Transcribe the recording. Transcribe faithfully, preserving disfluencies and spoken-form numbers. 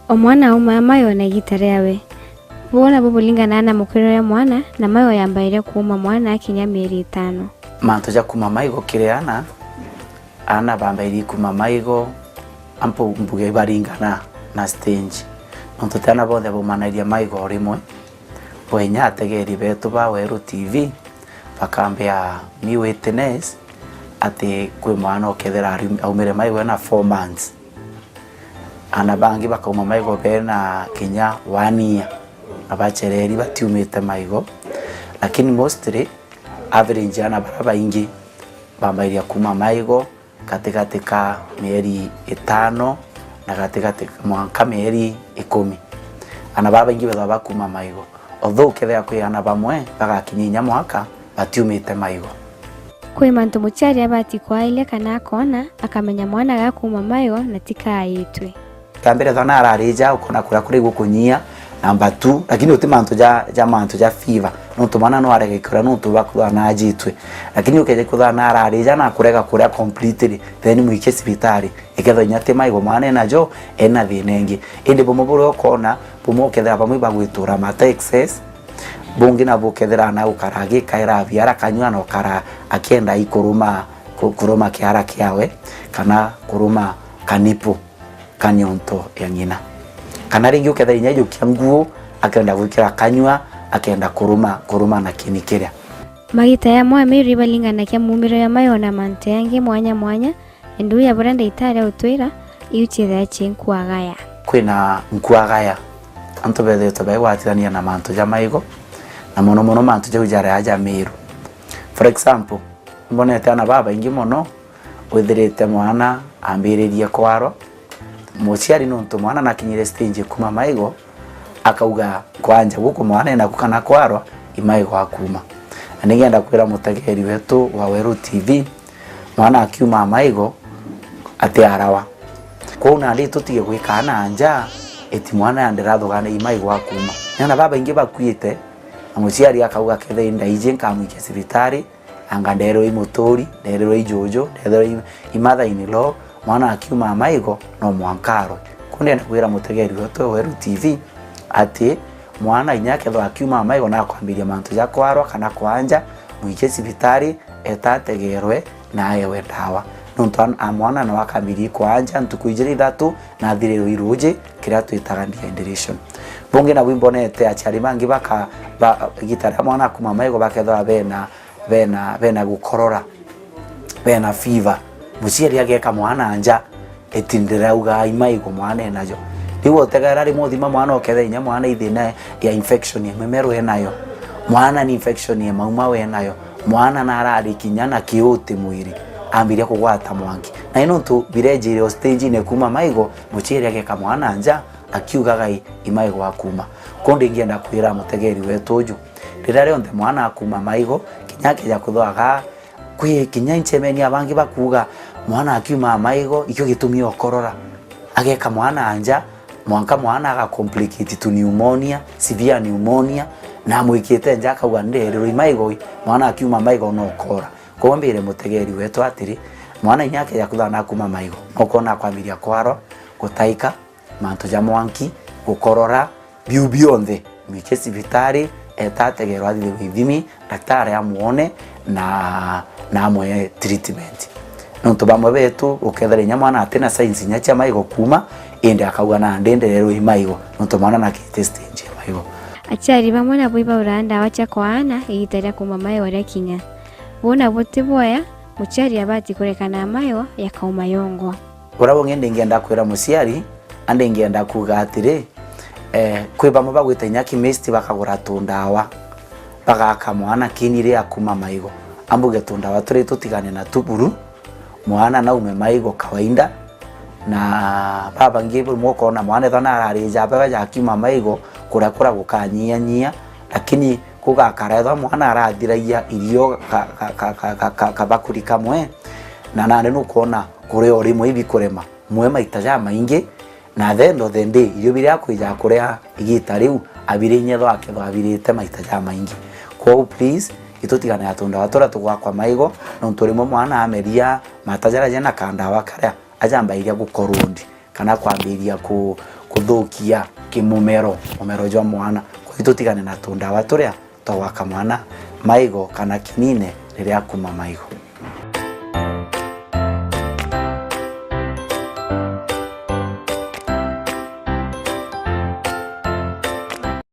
O mwana aumaa maigo na igita riawe. Buu nabu buringanaga na mukurire jwa mwana, na maigo yambairia kuuma mwana akinya mieri itano. Mantu ja kuuma maigo kiri ana, ana bambairie kuuma maigo, ampu mbuge ibaringana na stage. Nontu ti ana bonthe baumanairia maigo o rimwe. Bwenya ategeri betu ba Weru T V bakambia ni witness ati kwi mwana ukethira ari-, aumire maigo ena four months. Ana bangi bakauma maigo bena kinya one year, na bachereri batiumite maigo. Lakini mostly, average ana baria baingi bambairia kuuma maigo gatigati ka mieri itano na gatigati mwanka mieri ikumi. Ana babaingi bethagwa bakuuma maigo, although kethira kwi ana bamwe bagakinyia inya mwaka batiumite maigo. Kwi mantu muciari abati kwairia kana akoona akamenya mwana gakuuma maigo na ti kaitwe. Kia mbere, ethwa nararija, ukona kuria kuri gukunyia, number two, lakini uti mantu ja, ja mantu ja fever. Nontu mwana no arege kuria nontu bakwithwa najitwe. Lakini ukeja kwithwa nararija na kurega kuria completely, then mwikie cibitari. Ikethwa inya ti maigo mwana enajo, ena thina ingi. Indi bumwe buria ukona, bumwe ukethira bamwe bagwitura mata excess, bungi nabu ukethira na ukara agikaira biara kanyua na ukara akienda ikuruma, ku-, kuruma kiara kiawe, kana kuruma kanipu ka nyonto ya ng'ina. Kana ringi ukethira inya ijukia nguo, akenda gwikira kanyua, akenda kuruma, kuruma na kini kiria. Magita ya mwa miri ibaringanagia mumiro ya mayo na mantu yangi mwanya mwanya, indi uu ya buria ndagitari autwira, iu ciithira ci nkuagaya. Kwina nkuagaya, antu bethiritwe baigwatithania na mantu ja maigo, na mono mono mantu jau jaria ja miru. For example, mbonete ana babaingi mono, withirite mwana ambiririe kwarwa. Muciari nontu mwana nakinyire stage kuuma maigo, akauga kwanja guku mwana enaku kana kwarwa, i maigo akuuma. Na ningenda kwira mutegeri wetu wa Weru T V, mwana akiuma maigo, atiarawa. Kwou nandi tutige gwikaa na nja, eti mwana yandira athugane i maigo akuuma. Niona babaingi bakuite, na muciari akauga, kethira ndaiji nkamwikia cibitari, anga nderwe i muturi, nderwe i juju, nderwe i, i mother in law, mwana akiuma maigo, no mwanka arwe. Ku ndenda kwira mutegeri wetu wa Weru T V ati mwana inya akethwa akiuma maigo na akwambiria mantu ja kwarwa kana kwanja, mwikie cibitari, eta ategerwe na aewe ndawa. Nontu an-, a mwana no akambirie kwanja ntuku ijiri ithatu na athirirwe i ruuji, kiria twitaga dehydration. Bungi nabu imbonete aciari bangi baka-, ba-, igita riria mwana akuma maigo bakethwa bena bena, bena gukorora, bena fever. Muciari ageka mwana nja, eti ndirauga i maigo mwana enajo. Riu utegera rimwe uthima mwana ukethe inya mwana i thina ya infection ya mimeru enayo. Mwana ni infection ya maumau enayo. Mwana narari kinya na kiuti mwiri. Ambiria kugwata mwanki. Na ino ntu birejire o stage-ini kuuma maigo, muciari ageka mwana nja, akiugaga i, i maigo akuuma. Ku ndingienda kwira mutegeri wetu uju, riria rionthe mwana akuuma maigo, kinya akeja kuthwaga, kwi kinya incemeni abangi bakuuga, mwana akiuma maigo, ikio gitumi okorora. Ageka mwana nja, mwanka mwana aga complicate to pneumonia, severe pneumonia, na amwikite nja akauga, nderirwe i maigo i, mwana akiuma maigo no okora. Koguo mbire mutegeri wetu atiri, mwana inya akeja kuthana akuuma maigo, no ukona akwambiria kwarwa, gutaika, mantu ja mwanki, gukorora, biu bionthe, mwikie cibitari, eta ategerwa athithirwe ithimi, daktari amuone na, na amwe treatment. Nontu bamwe betu, ukethira inya mwana atina signs inya cia maigo kuuma, indi akauga, nandi ndererwe i maigo, nontu mwana nakite stage ya maigo. Aciari bamwe nabo ibauraa ndawa cia kwaana igita ria kuuma maigo riakinya. Buu nabo ti bwega, muciari abati kureka na maigo yakauma yongwa. Uria bungi ndingienda kwira muciari, a ndingienda kuuga atiri, eh, kwi bamwe bagwita inya chemist bakagura tundawa, bagaka mwana kini ria kuuma maigo. Ambuge tundawa turi tutigane na tu buru, mwana naume maigo kawaida, na babangi bamwe ukona mwana ethwa nararija mbega ja kiuma maigo, kuria kura gukanyia nyia, lakini kugakara ethwa mwana arathiragia irio ka, ka, ka, ka, ka, ka, kabakuri kamwe, na nandi nukwona kuria o rimwe ibikurema. Mwe maita jamaingi, na at the end of the day, irio biria akwija kuria igita riu, abire inya ethwa akethwa abirite maita jamaingi. Kwou please, itutigane na tundawa turia tugwakwa maigo, nontu rimwe mwana ameria mata jaria jena kandawa karia, ajambairia gukorwo ndi. kana kwambiria ku-, kuthukia kimumero, mumero jwa mwana. Kwa hiyo tutigane na tundawa turia twa gwaka mwana maigo kana kinine riria akuma maigo.